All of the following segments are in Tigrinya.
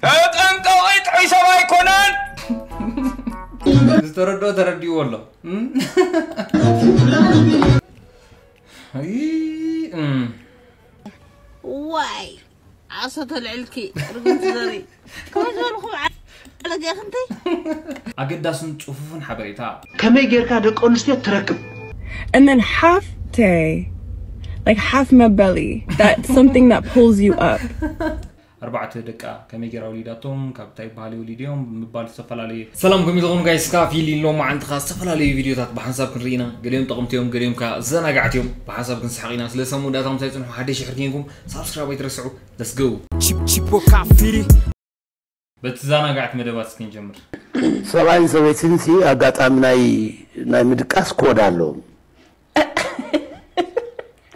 ተጠንቀቂ፣ ጥዑይ ሰብ ኣይኮነን። ዝተረድኦ ተረዲእዎ ኣሎ። እም? እም። ዋይ፣ ዓሶ ተልዕልኪ፣ ርግምቲ ዘርኢ። ከመይ ዝበልኹም ዓለገ ክንተይ? ኣገዳስን ጽፉፍን ሓበሬታ። ከመይ ጌርካ ደቂ ኣንስትዮ ትረክብ? And then half day, like half my belly, that's something that pulls you up. ኣርባዕተ ደቃ ከመይ ገይራ ወሊዳቶም፣ ካብ እንታይ በሃል ወሊድዮም ብምባል ዝተፈላለየ። ሰላም፣ ከመይ ትኾኑ ጋይስ? እስካ ፊል ኢሎም መዓንትኻ ዝተፈላለዩ ቪዲዮታት ብሓንሳብ ክንርኢ ኢና። ገሊኦም ጠቕምቲ እዮም፣ ገሊኦም ከኣ ዘናጋዕቲ እዮም። ብሓንሳብ ክንስሕቕ ኢና። ስለ ሰብ መወዳእታ ምሳይ ጽንሑ፣ ሓደሽ ሕርኪንኩም ሳብስክራይብ ኣይትረስዑ። Let's go። ቺፕ ቺፖ ካፊሪ። በቲ ዘናጋዕቲ መደባት እስኪ ንጀምር። ሰብኣይን ሰበይትን ሲ ኣጋጣሚ ናይ ናይ ምድቃስ ኮድ ኣለዎም።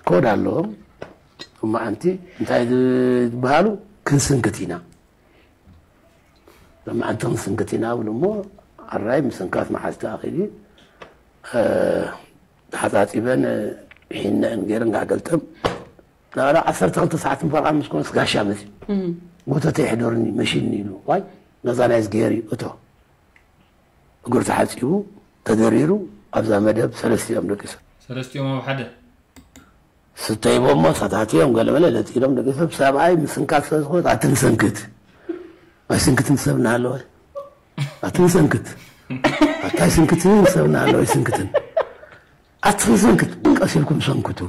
ኮድ ኣለዎም። መዓንቲ እንታይ ዝበሃሉ? ክንስንክት ኢና። መዓንቲ ክንስንክት ኢና ብሉ እሞ፣ ኣራይ ምስንካት መዓልቲ ኣኺሊ፣ እ፣ ተሓጻጺበን፣ እ፣ ሒነአን ገይረን ጋገልጠም። ናባና ዓሰርተ ክልተ ሰዓት ምበልዓ ምስ ኮነስ ጋሻ መጺኡ። እም። ጎተተ ይሕደርኒ፣ መሽኒ ኢሉ። ዋይ፣ ነዛ ናይ ዝገየር እዩ፣ እቶ። እግሩ ተሓጺቡ፣ ተደሪሩ፣ ኣብዛ መደብ ሰለስቲኦም ደቂሶም። ሰለስቲኦም ኣብ ሓደ? ስተይቦሞ፣ ሰታትዮም፣ ገለመለ ለጢሎም ደቂሶም። ሰብኣይ ምስንካት ስለ ዝኾነ፣ ኣትንሰንክት። ኣይስንክትን ሰብ እናሃለወ። ኣትንሰንክት። ኣታይ ስንክትን ሰብ እናሃለወ ኣይስንክትን። ኣትንሰንክት። ቀስ ኢልኩም ሰንክቱ።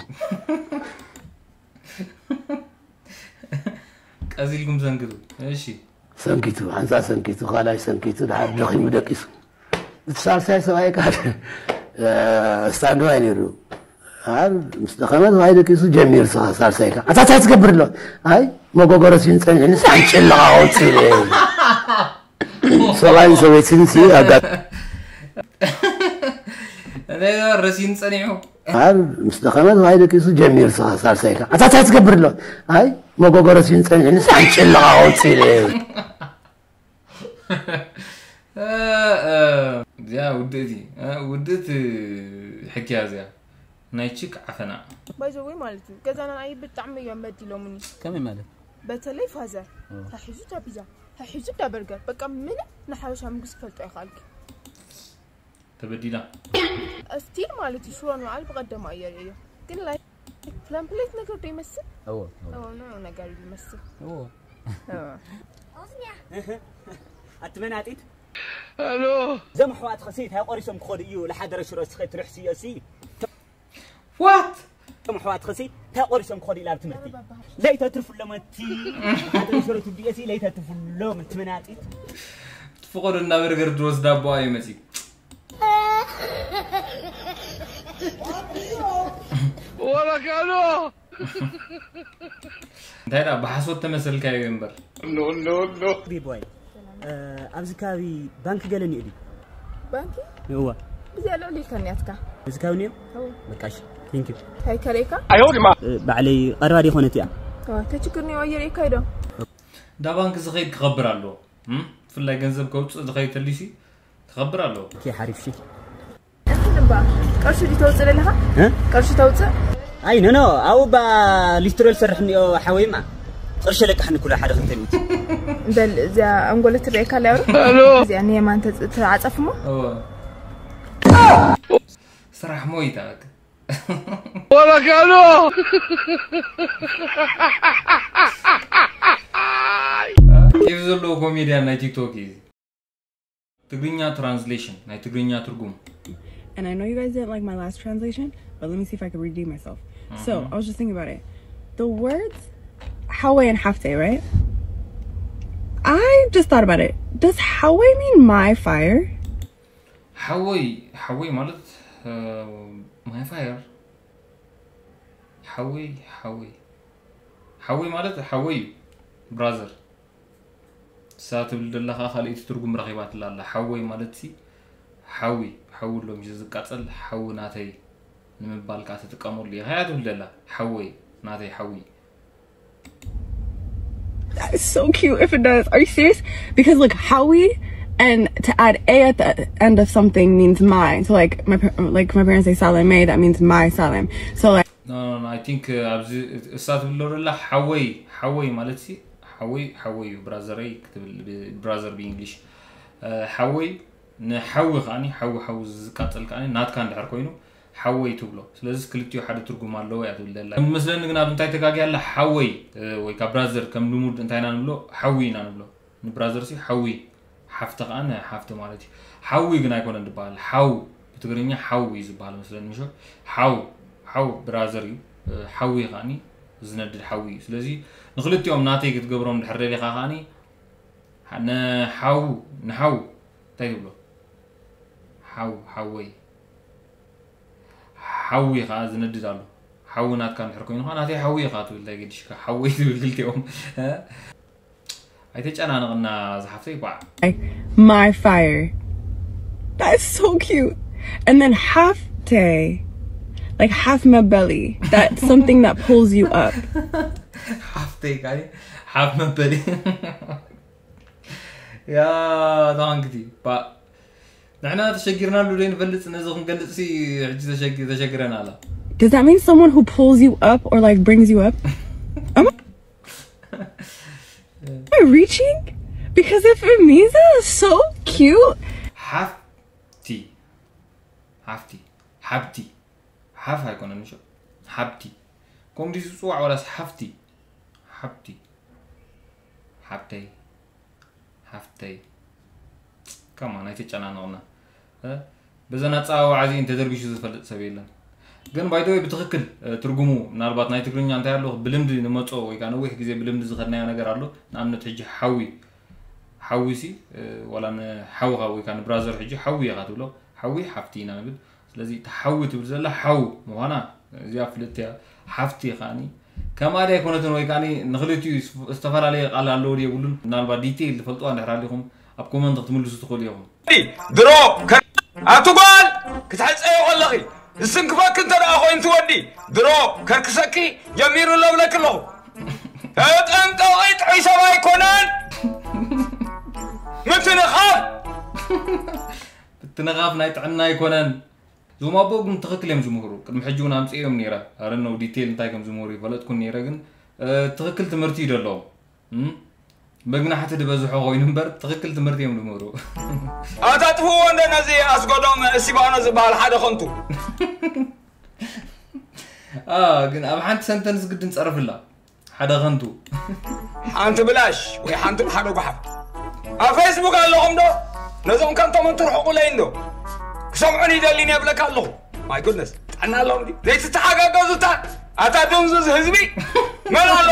ቀስ ኢልኩም ሰንክቱ። እሺ። ሰንኪቱ፣ ሓንሳእ ሰንኪቱ፣ ካልኣይ ሰንኪቱ፣ ድሓር ደኺሙ ደቂሱ። እቲ ሳልሳይ ሰብኣይ ከኣ፣ እ፣ ስታንድባይ ነይሩ። ኣብ ምስ ደኸመ ሰብኣይ ደቂሱ ጀሚሩ፣ ሳ-፣ ሳልሳይ ከኣ፣ ኣታ እንታይ ትገብር ኣሎ? ኣይ፣ መጎጎ ረሲን ጸኒሕኒ፣ ሳንጭ ኣለኻ ወጺኡ ኢለ። ሰብኣይን ሰበይትን ሲ ኣጋ- እኔ ረሲን ጸኒሑ። ኣብ ምስ ደኸመ ሰብኣይ ደቂሱ ጀሚሩ፣ ሳ-፣ ሳልሳይ ከኣ፣ ኣታ እንታይ ትገብር ኣሎ? ኣይ፣ መጎጎ ረሲን ጸኒሕኒ፣ ሳንጭ ኣለኻ ወጺኡ ኢለ። እ፣ እ፣ እዚኣ ውድእቲ፣ እ፣ ውድእቲ ሕክያ እዚኣ። ናይ ቺክ ዓፈና። ባይ ዘ ወይ ማለት እዩ፣ ገዛና ናይ ብጣዕሚ እዮም በዲሎምኒ። ከመይ ማለት? በተለይ ፋዘር። ኦ። ታሒዙ እታ ፒዛ፣ ታሒዙ እታ በርገር። በቃ ምንም ንሓበሻ ምግቢ ክፈልጦ ኣይኽኣልኩ። ተበዲላ። ስቲል ማለት እዩ፣ ሽሮ ንበዓል ብቐደም ኣየር እዮ። ግን ላይ ፍላምፕሌት ነገር ዶ ይመስል? እዎ፣ እዎ። እዎ፣ ኖ፣ ኖ ነገር ይመስል። እዎ። እዎ። ኣቲ መናጢት። ሄሎ። እዞም ኣሕዋትኸ ሲ እንታይ ቆሪሶም ክኸዱ እዩ? ለሓደረ ሽሮ እስኸ ትርሕስዮ ሲ? ዋት? እዞም ኣሕዋትኸ ሲ እንታይ ቆሪሶም ክኸዱ ኢላ ኣብ ትምህርቲ? ለይተትርፍሎም እቲ ሓደረ ሽሮ ትብልዮ ሲ ለይተትርፍሎም እቲ መናጢት። ትፍቐዶ እና በርገር ድሮስ ዳቦ እዩ መጺ። ወላ ካሎ። እንታይ ደኣ ብሓሶት ተመሰልካዮ እምበር። ኖ፣ ኖ፣ ኖ። ቢቦይ፣ እ፣ ኣብዚ ከባቢ ባንክ ገለ እኒኦ ድዩ? ባንኪ? እዋ። ብዚኣ ልዕሊ ኢልካ እኒኣትካ። እዚ ከባቢ እኒኦ? እዋ። በቃ እሺ። ቴንክ ዩ። እንታይ ከለይካ? እ፣ ባዕለይ ቀረባ ዶ ይኾነት እያ? እዋ፣ ተችግር እኒኦ ኣየር ኢልካ ኢዶ? እንዳ ባንክ ዝኸይድ ክኸብር ኣለዎ። እም? ብፍላይ ገንዘብ ከውፅእ ዝኸይድ ተሊሲ ክኸብር ኣለዎ። ኦኬ፣ ሓሪፍ እሺ። እንትን እባ፣ ቅርሺ ድዩ ተውፅእ ዘለኻ? እ? ቅርሺ ተውፅእ? ኣይ፣ ኖ፣ ኖ፣ ኣብኡ እባ ሊስትሮ ዝሰርሕ እኒኦ ሓወይማ። ቅርሺ ለቃሕኒ ኩሉ ሓደ ክልተ ሚእቲ። በል፣ እዚኣ ኣንጎሎ ትረኤካ ኣላ፣ ያውሩ? ሄሎ። እዚኣ ንየማን ተፅ-፣ ተዓፀፍ እሞ። እወ። ስራሕ ሞይታ፣ በቃ። ወላ ካሎ። ኬፍ ዘለዎ ኮሜድያን ናይ ቲክቶክ እዩ። ትግርኛ ትራንስሌሽን፣ ናይ ትግርኛ ትርጉም። And I know you guys didn't like my last translation, but let me see if I can redeem myself. So, I was just thinking about it. The words Hawe and Hafte, right? I just thought about it. Does Hawe mean my fire? ሓወይ፣ ሓወይ ማለት፣ እ፣ my fire። ሓወይ፣ ሓወይ። ሓወይ ማለት ሓወይ እዩ፣ ብራዘር። እሳ ትብል ደላ ኸዓ ካልኣይቲ ትርጉም ረኺባትላ ኣላ። ሓወይ ማለት ሲ ሓዊ፣ ሓዊ ኣሎ ምሽ ዝቃጸል፣ ሓዊ ናተይ ንምባል ከኣ ትጥቀመሉ ኢኻ እያ ትብል ደላ። ሓወይ፣ ናተይ ሓዊ። That is so cute if it does. Are you serious? Because, like, Hawi and to add A at the end of something means my. So, like, my par- like my parents say Salome, that means my Salem. So, like, No, no, no, I think, uh, ኣብዚ እሳ ትብሎ ደላ ሓወይ፣ ሓወይ ማለት ሲ ሓወይ ሓወይ እዩ፣ ብራዘረይ ክትብል፣ ብራዘር ብእንግሊሽ። ሓወይ ንሓዊ ከዓኒ፣ ሓዊ ሓዊ ዝቃጸል ከዓኒ ናትካ እንድሕር ኮይኑ ሓወይ ትብሎ። ስለዚ ክልቲኡ ሓደ ትርጉም ኣለዎ እያ ትብል ዘላ። መስለኒ ግን ኣብ እንታይ ተጋግያ ኣላ? ሓወይ ወይ ካብ ብራዘር ከም ልሙድ እንታይ ኢና ንብሎ? ሓዊ ኢና ንብሎ። ንብራዘር ሲ ሓዊ፣ ሓፍቲ ከኣ ንሓፍቲ ማለት እዩ። ሓዊ ግን ኣይኮነን ዝበሃል። ሓው ብትግርኛ ሓው እዩ ዝበሃል መስለኒ፣ ምሾ? ሓው፣ ሓው ብራዘር እዩ። ሓዊ ከኣኒ ዝነድድ ሓዊ እዩ። ስለዚ ንክልቲኦም ናተይ ክትገብሮም ድሕር ደሊኻ ከኣኒ ንሓው፣ ንሓው እንታይ ትብሎ? ሓው፣ ሓወይ። ሓዊ ከኣ ዝነድድ ኣሎ። ሓዊ ናትካ እንድሕር ኮይኑ ከኣ ናተይ ሓዊ እዩ ከኣ ትብል፣ እንታይ ገዲሽካ? ሓወይ ትብል ክልቲኦም። ኣይተጨናንቕና ዝሓፍተይ ኳዕ። My fire. That is so cute. And then half day. Like half my belly. That's something that pulls you up. ሓፍተይ ካኒ ሓፍ መበሊ። ያ ታንክቲ ባ ንሕና ተሸጊርናሉ ደይ ንፈልጥ፣ ነዚ ክንገልጽ ሲ ሕጂ ተሸግ-፣ ተሸግረና ኣላ። Does that mean someone who pulls you up or like brings you up? Am I reaching? Because if it means that, it's so cute. ሓፍቲ፣ ሓፍቲ፣ ሓብቲ፣ ሓፍ ኣይኮነን፣ ምሽ ሓብቲ። ከምዚ ዝጽዋዕ ዋላስ ሓፍቲ? ሓብቲ፣ ሓብተይ፣ ሓፍተይ። ከማን ኣይተጨናነቕና። እ? በዘን ኣጸዋውዓ እዚኤን ተደርቢሹ ዝፈልጥ ሰብ የለን። ግን ባይተወይ ብትኽክል፣ እ፣ ትርጉሙ ምናልባት ናይ ትግርኛ እንታይ ኣሎ ብልምዲ ንመጾ ወይ ከኣ ነዊሕ ግዜ ብልምዲ ዝኸድናዮ ነገር ኣሎ። ንኣብነት ሕጂ ሓዊ፣ ሓዊ ሲ፣ እ፣ ዋላ ንሓውኻ ወይ ከኣ ንብራዘር ሕጂ ሓዊ ኢኻ ትብሎ። ሓዊ ሓፍቲ ኢና ንብል። ስለዚ እቲ ሓዊ ትብል ዘላ ሓው ምዃና እዚኣ ፍልጥቲ እያ። ሓፍቲ ከኣኒ ከምኣ ድያ ኣይኮነትን ወይ ከኣኒ ንኽልቲኡ ዝተፈላለየ ቃል ኣለዎ ድዩ የብሉን? ምናልባት ዲቴይል ትፈልጥዋ እንድሕር ኣሊኹም ኣብ ኮመንት ክትምልሱ ትኽእሉ ኢኹም። ድሮ ከ-፣ ኣቲ ጓል ክትሕጸዮ ከለኺ ዝስንክፈኪ እንተ ደኣ ኮይኑ እቲ ወዲ ድሮ ከርክሰኪ ጀሚሩ ኣሎ እብለኪ ኣለኹ። ተጠንቀቒ፣ ጥዑይ ሰብ ኣይኮነን። ምትንኻፍ። ምትንኻፍ ናይ ጥዕና ኣይኮነን። እዞም ኣቦ ግን ትኽክል እዮም ዝምህሩ። ቅድሚ ሕጂ እውን ኣምፅኦም ነይረ። ኣረነው ዲቴይል እንታይ ከም ዝምህሩ ይፈለጥኩን ነይረ፣ ግን፣ እ፣ ትኽክል ትምህርቲ እዩ ዘለዎም። እም? መግናሕቲ ዝበዝሖ ኮይኑ እምበር ትኽክል ትምህርቲ እዮም ዝምህሩ። ኣታ ጥፍዎ እንደ ነዚ ኣስጎዶም እስቲፋኖ ዝበሃል ሓደ ከንቱ። አ፣ ግን ኣብ ሓንቲ ሰንተንስ ግድን ጸርፍላ። ሓደ ከንቱ። ሓንቲ ብላሽ ወይ ሓንቲ ሓደ ጓሓፍ። ኣብ ፌስቡክ ኣለኹም ዶ? ነዞም ከንቶምን ትርሕቁለይ እንዶ? ክሰምዑን ይደሊን የብለካ ኣለኹ። My goodness። ጥዕና ኣለዎም ድዩ? ዘይትተሓጋገዙ እታ፣ ኣታ ድንዙዝ ህዝቢ። መን ኣሎ?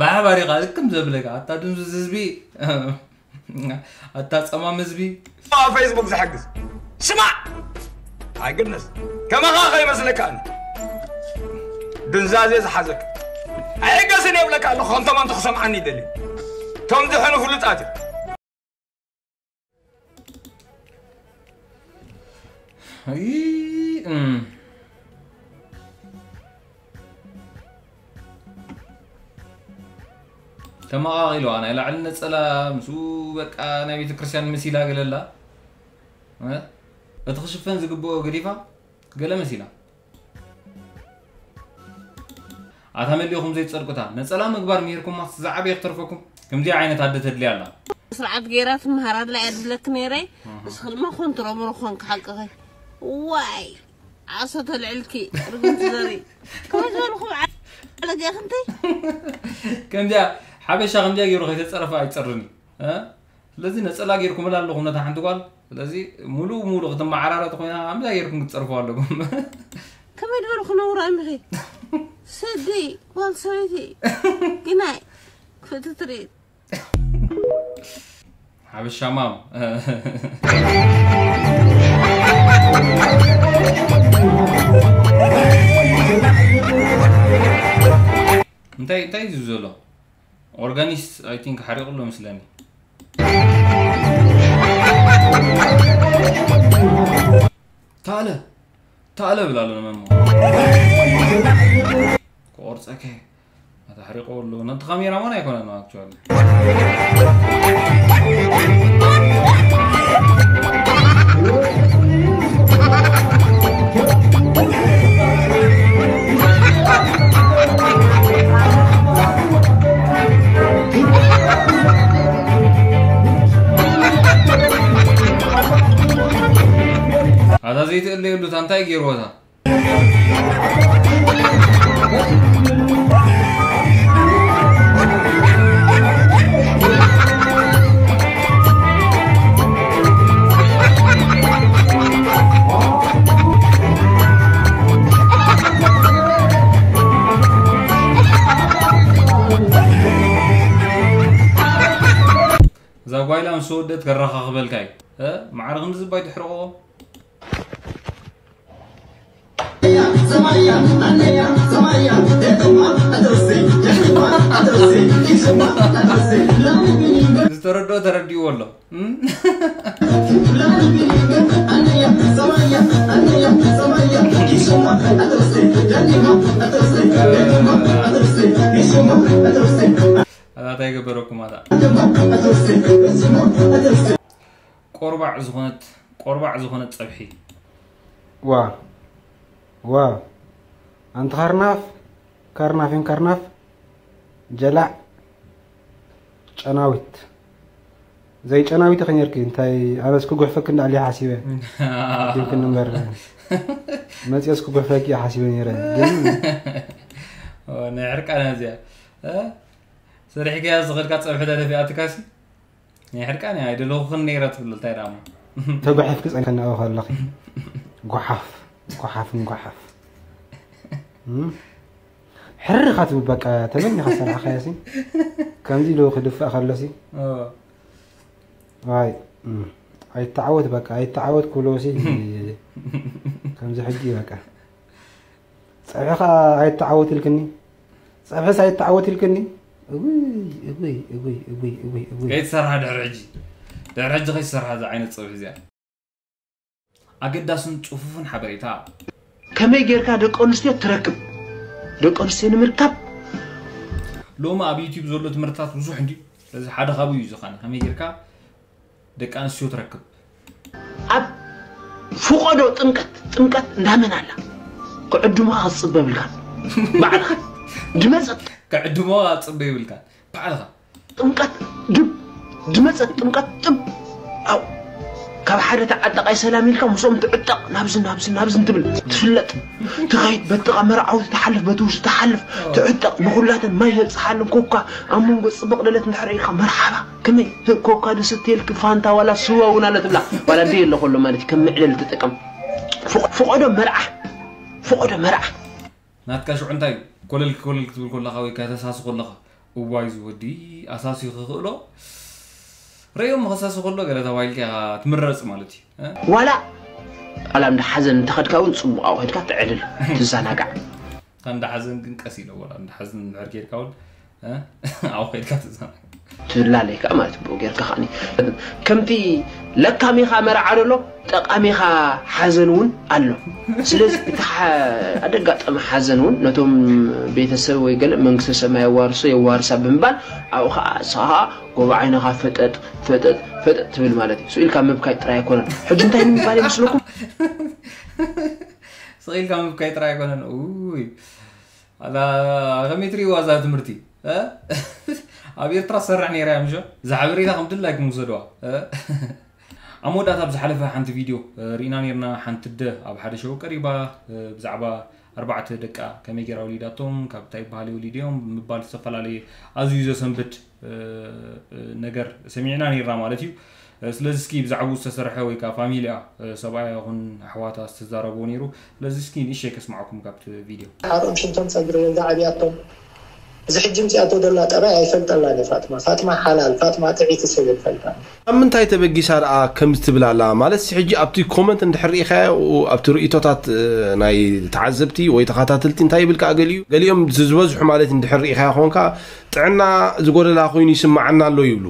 ብሓባር ኢኻ ልክም ዘብለካ፣ ኣታ ድንዙዝ ህዝቢ። ኣታ ጸማም ህዝቢ። ኣብ ፌስቡክ ዝሕግዝ። ስማዕ! My goodness። ከማኻ ከይመስለካ ኣነ። ድንዛዜ ዝሓዘካ። ኣይሕገዝን የብለካ ኣለኹ፣ ከምቶም ኣንተ ክሰምዓኒ ይደሊ። እቶም ዝሕኑ ፍሉጣት እዮም። ኣይ፣ እም። ተመቓቒሉ፣ ኣና ላዕሊ ነጸላ፣ ምስኡ በቃ ናይ ቤተክርስትያን መሲላ ገለላ። እ? እቲ ክሽፈን ዝግብኦ ገዲፋ፣ ገለ መሲላ። ኣታ መሊኹም ዘይትጸድቁታ፣ ነጸላ ምግባር ምሂርኩማስ ዝዓበየ ክተርፈኩም። ከምዚኣ ዓይነት ኣደ ተድልያ ኣላ። ስርዓት ገይራ ትመሃር ኣድላ እያ ድብለኪ ነይረ። ንስኺ ድማ ኮንትሮምሮ ኮንኪ ሓቅኺ። ዋይ፣ ዓሶ ተልዕልኪ፣ ርግምቲ ዘርኢ። ከመይ ዝበልኹም ዓለገ ክንተይ? ከምዚኣ፣ ሓበሻ ከምዚኣ ገይሩ ከይተጸረፈ ኣይጸርን እዩ። እ? ስለዚ ነጸላ ጌርኩምላ ኣለኹም ነታ ሓንቲ ጓል። ስለዚ ሙሉእ ሙሉእ ክትመዓራረቱ ኮይና፣ ከምዛ ጌርኩም ክትጸርፉ ኣለኩም። ከመይ ዝበልኹ ነውራ ኢኺ። ሰዲ፣ ጓል ሰበይቲ። ግናይ፣ ክፍእቲ ትርኢት። ሓበሻ ማም። እንታይ፣ እንታይ እዩ ዘሎ? ኦርጋኒስት፣ I think፣ ሓሪቑ ኣሎ መስለኒ። ታለ፣ ታለ ብላ ኣሎ ንመሞ። ክቆርጸከ። ኣታ ሓሪቑ ኣሎ። ነቲ ካሜራማን ኣይኮነን፣ actually። ዘይትእለየሉ እታ እንታይ ገይርዎ እታ? እዛ ጓይላ ምስ ወደት ከረኻኽበልካ እዩ። እ? ማዕረ ክንዲ ዝባይ ትሕርቕዎ። ዝተረድኦ ተረዲእዎ ኣሎ። እም? ኣታ እንታይ ገበረኩም ኣታ? ቆርባዕ ዝኾነት፣ ቆርባዕ ዝኾነት ጸብሒ። ዋ፣ ዋ፣ ኣንቲ ኸርናፍ፣ ከርናፊን ከርናፍ፣ ጀላዕ፣ ጨናዊት። ዘይጨናዊት ኢኺ ነርኪ፣ እንታይ ኣነስ ክጉሕፈኪ እንዳዕሊ ሓሲበ። ኣዲምክኒ እምበር፣ መጺኦስ ክጉሕፈኪ ሓሲበ ነይረ። ግን ኦ፣ ናይ ዕርቃና እዚኣ። እ? ሰሪሕካያ ዝኸድካ ጸብሒ ተደፊኣትካሲ? ናይ ሕርቃን እያ፣ ኣይደለኹኽን ነይረ ትብል፣ እንታይ ደኣ እሞ? ተጓሒፍኪ ጸኒሕክኒ ኣብኡ ከለኺ። ጓሓፍ፣ ጓሓፍን ጓሓፍ። እም? ሕርር ኢኻ ትብል፣ በቃ፣ ተመኒኻ ዝሰራሕካዮሲ። ከምዚ ኢሉ ክድፋእ ከሎሲ። ኦ። ዋይ፣ እም፣ ኣይተዓወት፣ በቃ፣ ኣይተዓወት ክብሎሲ። ከምዚ ሕጂ፣ በቃ። ጸብሒ ኸኣ ኣይተዓወት ኢልክኒ። ጸብሕስ ኣይተዓወት ኢልክኒ። እውይ፣ እውይ፣ እውይ፣ እውይ፣ እውይ፣ እውይ። ከይትሰርሓ ድሕሪ ሕጂ። ድሕሪ ሕጂ ከይትሰርሓ እዛ ዓይነት ጸብሒ እዚኣ። ኣገዳስን ጽፉፍን ሓበሬታ። ከመይ ጌርካ ደቂ ኣንስትዮ ትረክብ? ደቂ ኣንስትዮ ንምርካብ ሎሚ ኣብ ዩቲዩብ ዘሎ ትምህርትታት ብዙሕ እንድዩ። ስለዚ ሓደ ካብኡ እዩ ዝኾነ። ከመይ ጌርካ ደቂ ኣንስትዮ ትረክብ? ኣብ ፍቆዶ ጥምቀት፣ ጥምቀት እንዳመን ኣላ? ክዕድሙኻ ክትጽበ የብልካን። ባዕልኻ ድመጸት ክዕድሙኻ ክትጽበ የብልካን። ባዕልኻ። ጥምቀት ድብ፣ ድመጸት ጥምቀት ጥብ። ኣው። ካብ ሓደ ተዓጠቃይ ሰላም ኢልካ ምስኦም ትዕጠቕ፣ ናብዚ፣ ናብዚ፣ ናብዚ እንትብል ትፍለጥ። ትኸይድ፣ በጥቓ መርዓውቲ ትሓልፍ፣ በቲ ውሽጢ ትሓልፍ፣ ትዕጠቕ፣ ንኹላተን ማይ ዘብጽሓለን ኮካ፣ ኣብ መንጎ ጽቡቕ ደለት እንድሕር ኢልካ መርሓባ። ከመይ ኮካ ድስትየልኪ ፋንታ ዋላ ስዋ እውን ኣሎ ትብላ። ዋላ ደይ ኣሎ ከሎ ማለት እዩ፣ ከም መዕለሊ ትጥቀም። ፍቆ-፣ ፍቆዶ መርዓ፣ ፍቆዶ መርዓ። ናትካ ሽዑ እንታይ እዩ? ኮለል ኮለል ክትብል ከለኻ ወይ ከተሳሲ ከለኻ፣ እዋይ እዚ ወዲ ኣሳስዩ ክኽእሎ፣ ረእዮሞ ከሳሲ ከሎ ገለ ተባሂልካ ኢኻ ትምረጽ ማለት እዩ። እ? ዋላ ዋላ እንዳ ሓዘን እንተኸድካ እውን ጽቡቕ ኣብኡ ከድካ ተዕልል፣ ትዘናጋዕ። እንዳ ሓዘን ግን ቀስ ኢለ፣ ዋላ እንዳ ሓዘን እንድሕር ኬድካ እውን፣ እ? ኣብኡ ከድካ ትዘናጋዕ። ትላለይ ከኣ ማለት ብኡ ጌርካ ከኣኒ ከምቲ ለካሚኻ መርዓ ደሎ ጠቃሚኻ ሓዘን እውን ኣሎ። ስለዚ እቲ ሓ-፣ ኣደጋጣሚ ሓዘን እውን ነቶም ቤተሰብ ወይ ገለ መንግስተ ሰማይ የዋርሶ የዋርሳ ብምባል ኣብኡ ኸዓ ንስኻ ኸዓ ጎቦ ዓይንኻ ፈጠጥ ፈጠጥ ፈጠጥ ትብል ማለት እዩ። ስኢልካ ምብካይ ጥራይ ኣይኮነን። ሕጂ እንታይ ንምባል ይመስለኩም? ስኢልካ ምብካይ ጥራይ ኣይኮነን። ኡይ። ኣላ፣ ከመይ ትርእይዋ እዛ ትምህርቲ? እ? ኣብ ኤርትራ ትሰርሕ ነይራ እያ፣ ምሾ? እዛ ሓበሬታ ከም ድላይኩም ውሰድዋ። እ? ኣብ መወዳእታ ኣብ ዝሓለፈ ሓንቲ ቪድዮ፣ እ፣ ርኢና ነይርና። ሓንቲ ኣደ ኣብ ሓደ ሸው ቀሪባ፣ እ፣ ብዛዕባ ኣርባዕተ ደቃ ከመይ ገይራ ወሊዳቶም፣ ካብ እንታይ በሃሊ ወሊድዮም ብምባል ዝተፈላለየ ኣዝዩ ዘሰንብድ፣ እ፣ እ፣ ነገር ሰሚዕና ነይርና ማለት እዩ። እ፣ ስለዚ እስኪ ብዛዕባኡ ዝተሰርሐ ወይ ከኣ ፋሚልያ፣ እ፣ ሰብኣያ ይኹን ኣሕዋታ ዝተዛረብዎ ነይሩ። ስለዚ እስኪ ንእሽተይ ከስምዓኩም ካብቲ ቪድዮ። ሓሮም ሽንቶም ጸግሪ ወልዳ ዓብያቶም። እዚ ሕጂ ምጽኣቶ ደላ ጠባይ ኣይፈልጠላን እዩ ፋጥማ። ፋጥማ ሓላል፣ ፋጥማ ጥዕይቲ ሰብ ይፈልጣ። ኣብ ምንታይ ተበጊሳ ደኣ ከምዚ ትብል ኣላ? ማለትሲ ሕጂ ኣብቲ ኮመንት እንድሕር ርኢኻዮ፣ ኣብቲ ርእይቶታት፣ እ፣ ናይ ተዓዘብቲ ወይ ተኸታተልቲ እንታይ ይብል ከኣ ገሊኡ፣ ገሊኦም ዝ-፣ ዝበዝሑ ማለት እንድሕር ርኢኻዮ ኾንካ፣ ጥዕና ዝጎደላ ኮይኑ ይስምዓና ኣሎ ይብሉ።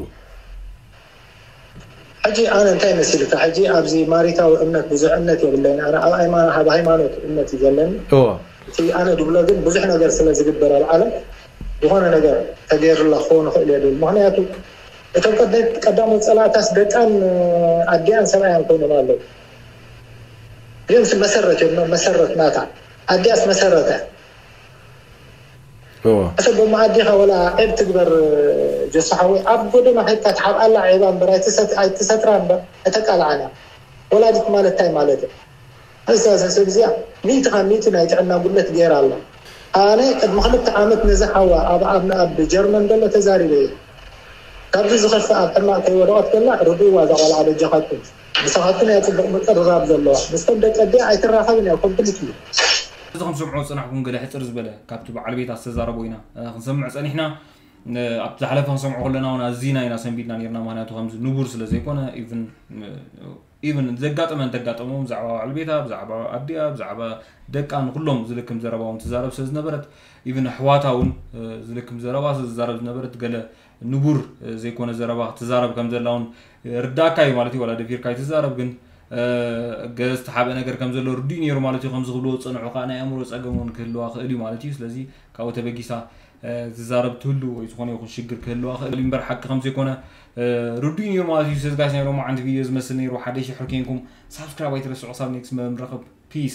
ሕጂ ኣነ እንታይ መሲልካ፣ ሕጂ ኣብዚ ማሪታዊ እምነት ብዙሕ እምነት የብለይን። ኣነ ኣብ ኣይማኖ-፣ ኣብ ሃይማኖት እምነት እዩ ዘለኒ። እወ። እቲ ኣነ ድብሎ ግን ብዙሕ ነገር ስለ ዝግበር ኣብ ዓለም ዝኾነ ነገር ተገይሩላ ክኸውን ይኽእል እየ ድብል። ምኽንያቱ እቶም ቀደ-፣ ቀዳሞት ጸላእታስ ደቃን ኣዲኣን ሰብኣያን ኮይኖም ኣለዉ። እዚኦም ስ-፣ መሰረት እዮም፣ መሰረት ናታ። ኣዲኣስ መሰረተ። እወ። እሰ ጎማ ኣዲኻ ወላ ዔብ ትግበር ጀሱ ሓወይ፣ ኣብ ጎደና ከድካ ትሓብኣላ ዔባ እምበር ኣይትሰት-፣ ኣይትሰትራ እምበር ኣይተቃልዓን እያ። ወላዲት ማለት እንታይ ማለት እዩ? እዛ ሰብ እዚኣ ሚእቲ ካብ ሚእቲ ናይ ጥዕና ጉድለት ገይራ ኣላ። ኣነ ቅድሚ ክልተ ዓመት ነዚ ሓዋ ኣብ ኣብ ኣብ ጀርመን ዘሎ ተዛሪበ እየ። ካብዚ ዝኸፍእ ኣብ ሕማቕ ከይወደቐት ከላ ርድእዋ እዛ ቆልዓ በጃኻትኩም። ምሳኻትኩም እያ ጽቡቕ ምቅርራብ ዘለዋ። ምስቶም ደቂ ኣዲኣ ኣይትራኸብን እያ ኮምፕሊትሊ። እዚ ከም ሰምዖ ዝጸናሕኩም ገለ ሕጽር ዝበለ ካብቲ በዓል ቤታ ዝተዛረቦ ኢና ክንሰምዕ ጸኒሕና። ኣብ ዝሓለፈ ክንሰምዖ ከለና እውን ኣዚና ኢና ሰንቢድና ነርና። ምክንያቱ ከምዚ ንቡር ስለ ዘይኮነ ኢቭን ኢቭን ዘጋጠመ እንተጋጠሞም ብዛዕባ በዓል ቤታ ብዛዕባ ኣዲኣ ብዛዕባ ደቃ ንኩሎም ዝልክም ዘረባ እውን ትዛረብ ስለ ዝነበረት ኢቭን ኣሕዋታ እውን ዝልክም ዘረባ ስለ ዝዛረብ ዝነበረት ገለ ንቡር ዘይኮነ ዘረባ ትዛረብ ከም ዘላ እውን ርዳእካ እዩ ማለት እዩ። ዋላ ደፊርካ ኣይትዛረብ ግን ገለ ዝተሓበ ነገር ከም ዘሎ ርዱእ ነይሩ ማለት እዩ። ከምዚ ክብልዎ ዝፀንሑ ከዓ ናይ ኣእምሮ ፀገም እውን ክህልዋ ክእል እዩ ማለት እዩ። ስለዚ ካብኡ ተበጊሳ ዝዛረብ ትህሉ ወይ ዝኾነ ይኹን ሽግር ክህልዋ ክእል እምበር ሓቂ ከም ዘይኮነ ርዱእ ነይሩ ማለት እዩ። ስለዚ ጋይስ ናይ ሎማዓንቲ ቪድዮ ዝመስል ነይሩ። ሓደ ሽሕር ኮይንኩም ሳብስክራይብ ኣይትረስዑ። ክሳብ ኔክስት መርኸብ ፒስ።